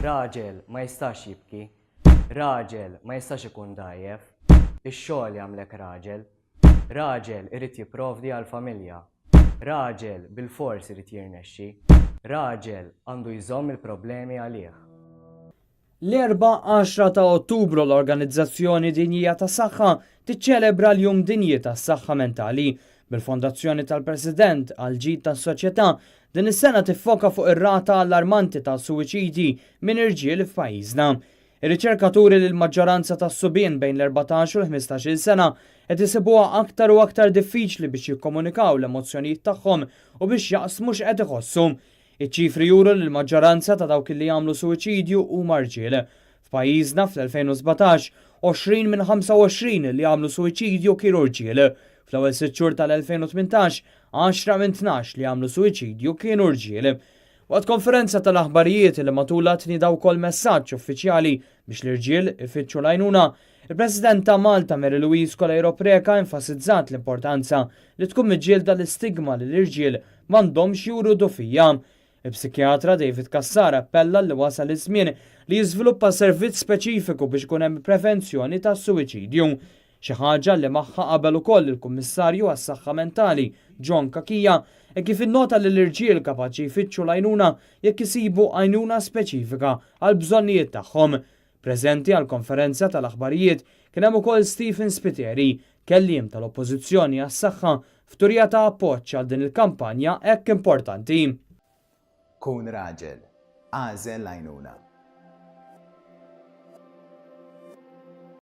Raġel ma jistax jibki. Raġel ma jistax ikun dgħajjef. Ix-xogħol jagħmlek raġel. Raġel irid jipprovdi għall-familja. Raġel bilfors irid jirnexxi. Raġel għandu jżomm il-problemi għalih. L-Erbgħa 10 ta' Ottubru l-Organizzazzjoni Dinjija tas-Saħħa tiċċelebra l-Jum Dinji tas-Saħħa Mentali, bil-Fondazzjoni tal-President għall-Ġid tas-Soċjetà din is-sena tiffoka fuq ir-rata allarmanti ta' suwiċidji minn irġiel f'pajjiżna. Ir-riċerka turi li l-maġġoranza tas-subien bejn l-erbatax u l-ħmistax-il sena qed isibuha aktar u aktar diffiċli biex jikkomunikaw l-emozzjonijiet tagħhom u biex jaqsmu x'qed iħossu. Iċ-ċifri juru li l-maġġoranza ta' dawk li jagħmlu suwiċidju huma rġiel. F'pajjiżna fl-2017, 20 minn 25 li għamlu suwiċidju kienu rġiel. Fl-ewwel sitt xhur tal-2018, għaxra minn 12 li għamlu suwiċidju kienu rġiel. Waqt konferenza tal-aħbarijiet li matulha tnieda wkoll messaġġ uffiċjali biex l-irġiel ifittxu l-għajnuna, il-President ta' Malta Mary Louise Coleiro Preca enfasizzat l-importanza li tkun miġġielda l-istigma li l-irġiel m'għandhomx juru dgħufija. Il-psikjatra David Cassar appella li wasal iż-żmien li jiżviluppa servizz speċifiku biex ikun hemm prevenzjoni tas-suwiċidju. Xi ħaġa li magħha qabel ukoll il-Kummissarju għas-Saħħa Mentali, John Cachia, hekk kif innota li l-irġiel kapaċi jfittxu l-għajnuna jekk isibu għajnuna speċifika għall-bżonnijiet tagħhom. Preżenti għall-konferenza tal-aħbarijiet kien hemm ukoll Stephen Spiteri, kelliem tal-Oppożizzjoni għas-Saħħa, f'turija ta' appoġġ għal din il-kampanja hekk importanti. Kun raġel. Agħżel l-għajnuna.